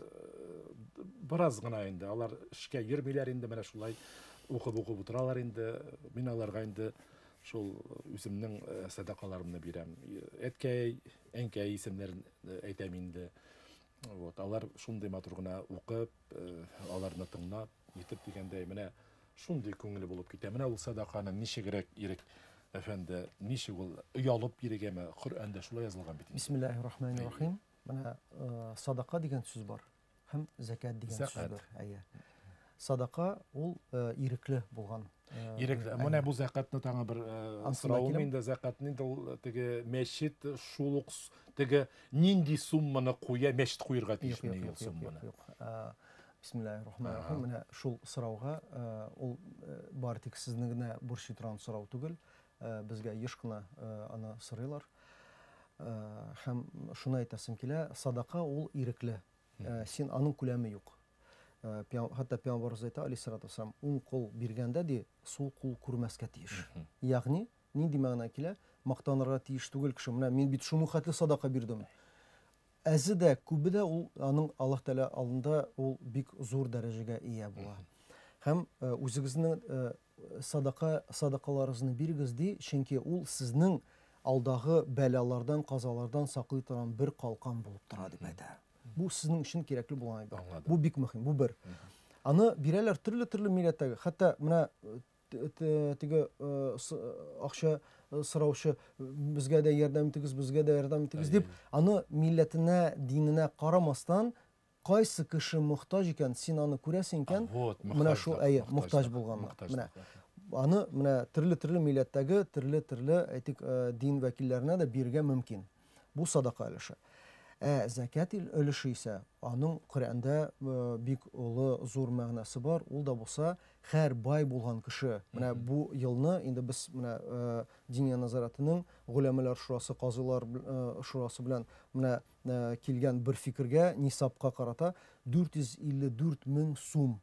Speaker 2: Бераз гына инде, алар эшкә йөрмиләр инде, менә шулай укып-укып утыралар инде. Мин аларга инде шул үземнең сәдакаларымны бирәм. Әткәй, әнкәй исемнәрен әйтәм инде. Вот, алар шундый матур гына укып, аларны тыңлап, нитеп дигәндәй, менә шундый күңеле булып китә. Менә ул сәдаканы ничегрәк ирек Әфәнде, ничек ул оялып бирергәме? Коръәндә шулай язылган бит инде.
Speaker 3: Бисмиллаһир рахманир рахим. Менә садака дигән сүз бар һәм зәкят дигән сүз бар. Әйе. Садака ул ирекле булган.
Speaker 2: Ирекле. Менә бу зәкятны тагы бер соравым инде. Зәкятны инде ул теге мәчет шул ук теге нинди сумманы куя, мәчет куерга тиеш ул сумманы.
Speaker 3: Юк, юк. Бисмиллаһир рахманир рахим. Менә шул сорауга ул бары тик сезне генә борчый торган сорау түгел. Безгә еш кына аны сорыйлар. Һәм шуны әйтәсем килә, садака ул ирекле. Син аның күләме юк. Хәтта пәйгамбәребез әйтә, алейһиссалату вассалам, уң кул биргәндә ди, сул кул күрмәскә тиеш. Ягъни, нинди мәгънә килә? Мактанырга тиеш түгел кеше. Менә мин бит шуның хәтле садака бирдем. Әзе дә, күбе дә ул аның Аллаһ Тәгалә алдында ул бик зур дәрәҗәгә ия була. Һәм үзегезнең садака садакаларыгызны бирегез ди, чөнки ул сезнең алдагы бәлалардан, казалардан саклый торган бер калкан булып тора дип әйтә. Бу сезнең өчен кирәкле булган әйбер. Бу бик мөһим, бу бер. Аны бирәләр төрле-төрле милләттәге. Хәтта менә теге акча сораучы безгә дә ярдәм итегез, безгә дә ярдәм итегез дип, аны милләтенә, диненә карамастан, кайсы кеше мохтаҗ икән, син аны күрәсең икән, менә шул, әйе, мохтаҗ булганны. Менә аны менә төрле-төрле милләттәге, төрле-төрле, әйтик, дин вәкилләренә дә бирергә мөмкин. Бу садака өлеше. Ә зәкят өлеше исә, аның Коръәндә бик олы, зур мәгънәсе бар. Ул да булса, һәр бай булган кеше, менә бу елны инде без менә Диния нәзарәтенең голәмәләр шурасы, казыйлар шурасы белән менә килгән бер фикергә, нисабка карата 454 мең сум.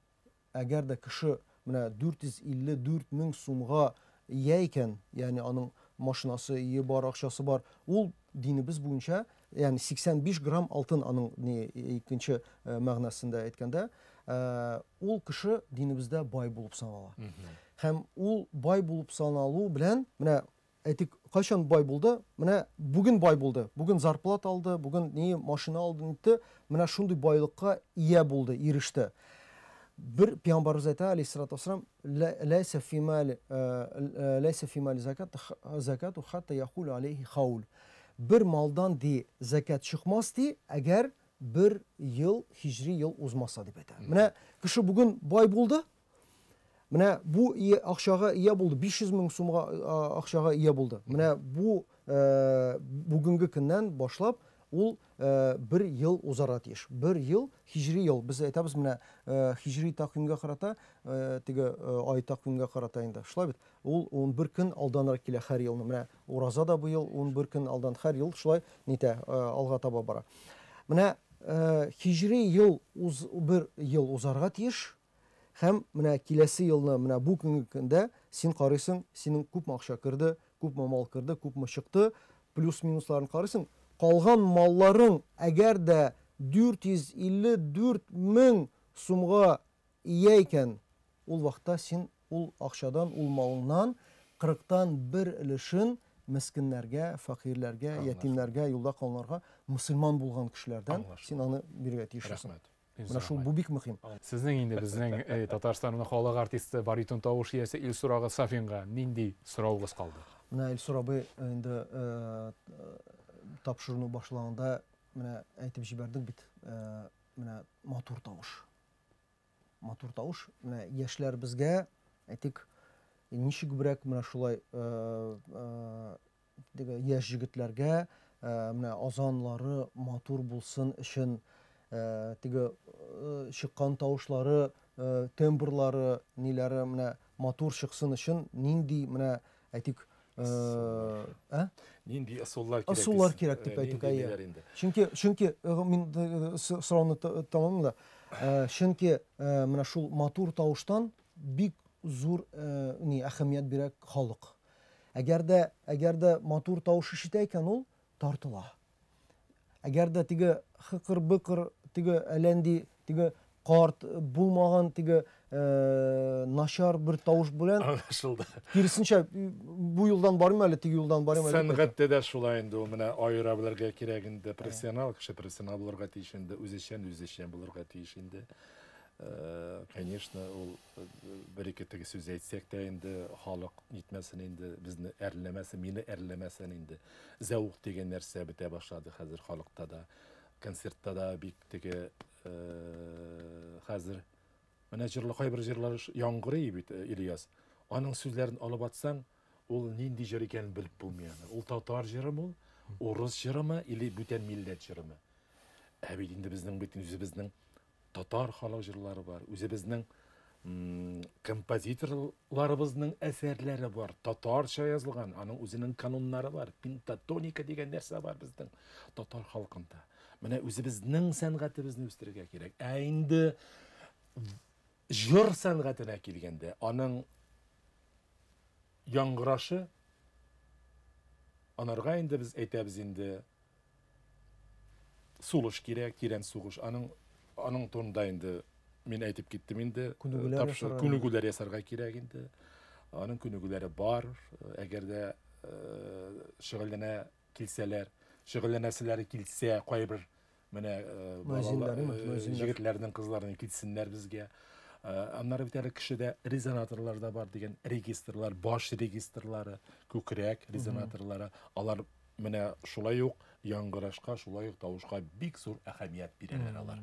Speaker 3: Әгәр дә кеше менә 454 мең сумга ия икән, ягъни аның машинасы, өе бар, акчасы бар, ул динебез буенча, ягъни 85 грамм алтын аның ни икенче мәгънәсендә әйткәндә, ул кеше динебездә бай булып санала. Һәм ул бай булып саналу белән, менә Әйтик, кайчан бай булды? Менә бүген бай булды. Бүген зарплата алды, бүген ни машина алды, нитте. Менә шундый байлыкка ия булды, иреште. Бер пәйгамбәребез әйтә, алейһиссалату вассалам, ләйсә фи мали, ләйсә фи мали закат, закату хатта яхул алейхи хаул. Бер малдан ди закат чыкмас ди, әгәр бер ел һиҗри ел узмаса дип әйтә. Менә кеше бүген бай булды, Менә бу акчага ия булды, 500 мең сумга акчага ия булды. Менә бу бүгенге көннән башлап ул бер ел узарга тиеш. Бер ел, һиҗри ел. Без әйтәбез менә һиҗри тәкъвимгә карата, теге ай тәкъвимгә карата инде. Шулай бит? Ул 11 көн алданрак килә һәр елны. Менә ураза да быел 11 көн алдан һәр ел шулай нитә, алга таба бара. Менә һиҗри ел бер ел узарга тиеш. Һәм менә киләсе елны, менә бу көнге көндә син карыйсың, синең күпме акча керде, күпме мал керде, күпме чыкты, плюс-минусларын карыйсың. Калган малларың әгәр дә 454 мең сумга ия икән, ул вакытта син ул акчадан, ул малыңнан кырыктан бер өлешен мескеннәргә, фәкыйрьләргә, ятимнәргә, юлда калганнарга, мөселман булган кешеләрдән син аны бирергә тиешсең.
Speaker 2: Рәхмәт.
Speaker 3: Менә шул бу бик мөһим.
Speaker 1: Сезнең инде безнең э, Татарстанның халык артисты, баритон тавыш иясе Илсур ага Сафинга нинди соравыгыз калды?
Speaker 3: Менә Илсур абый инде э, тапшыруны башлаганда менә әйтеп җибәрдек бит, э, менә матур тавыш. Матур тавыш. Менә яшьләребезгә әйтик, ничегрәк менә шулай э, теге яшь җегетләргә менә азанлары матур булсын өчен теге чыккан тавышлары, тембрлары, ниләре менә матур чыксын өчен нинди менә әйтик,
Speaker 2: ә? Нинди ысуллар кирәк?
Speaker 3: Ысуллар кирәк дип әйтик, әйе. Чөнки, чөнки мин сорауны тәмамлыйм да. Чөнки менә шул матур тавыштан бик зур ни әһәмият бирә халык. Әгәр дә, әгәр дә матур тавыш ишетә икән ул, тартыла. Әгәр дә теге хыкыр-быкыр, теге әләнди, теге карт булмаган теге э, начар бер тавыш белән
Speaker 2: Аңлашылды.
Speaker 3: Киресенчә, бу юлдан барыйм әле, теге юлдан барыйм
Speaker 2: әле. Сәнгатьтә дә шулай инде ул, менә аера белергә кирәк инде. Профессионал кеше профессионал булырга тиеш инде, үзешчән үзешчән булырга тиеш инде. Конечно, ул бер-ике теге сүз әйтсәк тә инде халык нитмәсен инде, безне әрләмәсен, мине әрләмәсен инде. Зәвык дигән нәрсә бетә башлады хәзер халыкта да. Концертта да бик теге хәзер менә җырлы кайбер җырлар яңгырый бит, Ильяс. Аның сүзләрен алып атсаң, ул нинди җыр икәнен белеп булмый аны. Ул татар җырымы ул, урыс җырымы или бүтән милләт җырымы? Ә бит инде безнең бит үзебезнең татар халык җырлары бар, үзебезнең композиторларыбызның әсәрләре бар, татарча язылган, аның үзенең кануннары бар, пентатоника дигән нәрсә бар безнең татар халкында. Менә үзебезнең сәнгатебезне үстерергә кирәк. Ә инде җыр сәнгатенә килгәндә, аның яңгырашы, анарга инде без әйтәбез инде сулыш кирәк, тирән сугыш. Аның турында инде мин әйтеп киттем инде. Күнегүләр ясарга кирәк инде. Аның күнегүләре бар. Әгәр дә шөгыльләнә килсәләр, шөгыльләнәселәре килсә, кайбер менә егетләрнең, кызларның килсеннәр безгә. Аннары бит әле кешедә резонаторлар да бар дигән регистрлар, баш регистрлары, күкрәк резонаторлары. Алар менә шулай ук яңгырашка, шулай ук тавышка бик зур әһәмият бирәләр алар.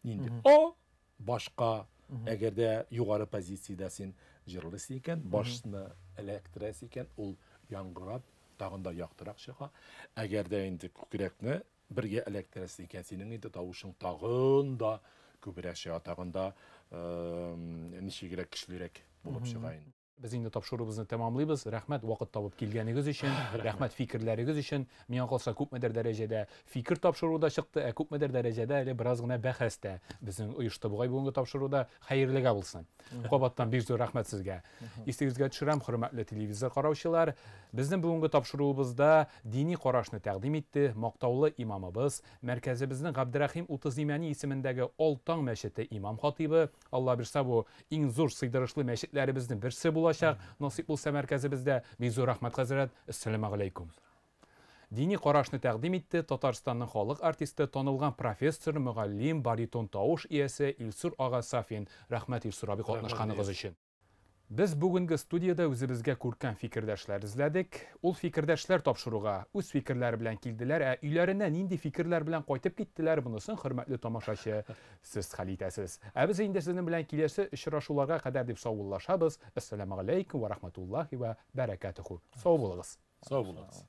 Speaker 2: Инде о башка, әгәр дә югары позициядә син җырлыйсың икән, башны эләктерәсең икән, ул яңгырап тагын да яктырак чыга. Әгәр дә инде күкрәкне бергә эләктерәсең икән, синең инде тавышың тагын да күбрәк чыга, тагын да ничегрәк көчлерәк булып чыга инде.
Speaker 1: Без инде тапшыруыбызны тәмамлыйбыз. Рәхмәт вакыт табып килгәнегез өчен, рәхмәт фикерләрегез өчен. Миңа калса, күпмедер дәрәҗәдә фикер тапшыру да чыкты, ә күпмедер дәрәҗәдә әле бераз гына бәхәс тә безнең оешты бугай бүгенге тапшыруда. Хәерлегә булсын. Кабаттан бик зур рәхмәт сезгә. Исегезгә төшерәм, хөрмәтле телевизор караучылар, безнең бүгенге тапшыруыбызда дини карашны тәкъдим итте мактаулы имамыбыз, мәркәзебезнең Габдрәхим Утыз Имәни исемендәге Олтаң мәчете имам хатибы. Алла бирсә, бу иң зур сыйдырышлы мәчетләребезнең берсе булачак. Насыйп булса мәркәзебездә. Бик зур рәхмәт, хәзрәт. Әссәламү алейкум. Дини карашны тәкъдим итте Татарстанның халык артисты, танылган профессор, мөгаллим, баритон тавыш иясе Илсур ага Сафин. Рәхмәт, Илсур абый, катнашканыгыз өчен. Без бүгенге студияда үзебезгә күркәм фикердәшләр эзләдек. Ул фикердәшләр тапшыруга үз фикерләре белән килделәр, ә өйләренә нинди фикерләр белән кайтып киттеләр, монысын, хөрмәтле тамашачы, сез хәл итәсез. Ә без инде сезнең белән киләсе очрашуларга кадәр дип саубуллашабыз. Әссәламү алейкум ва рахматуллахи ва баракатуху. Сау булыгыз.
Speaker 2: Сау булыгыз.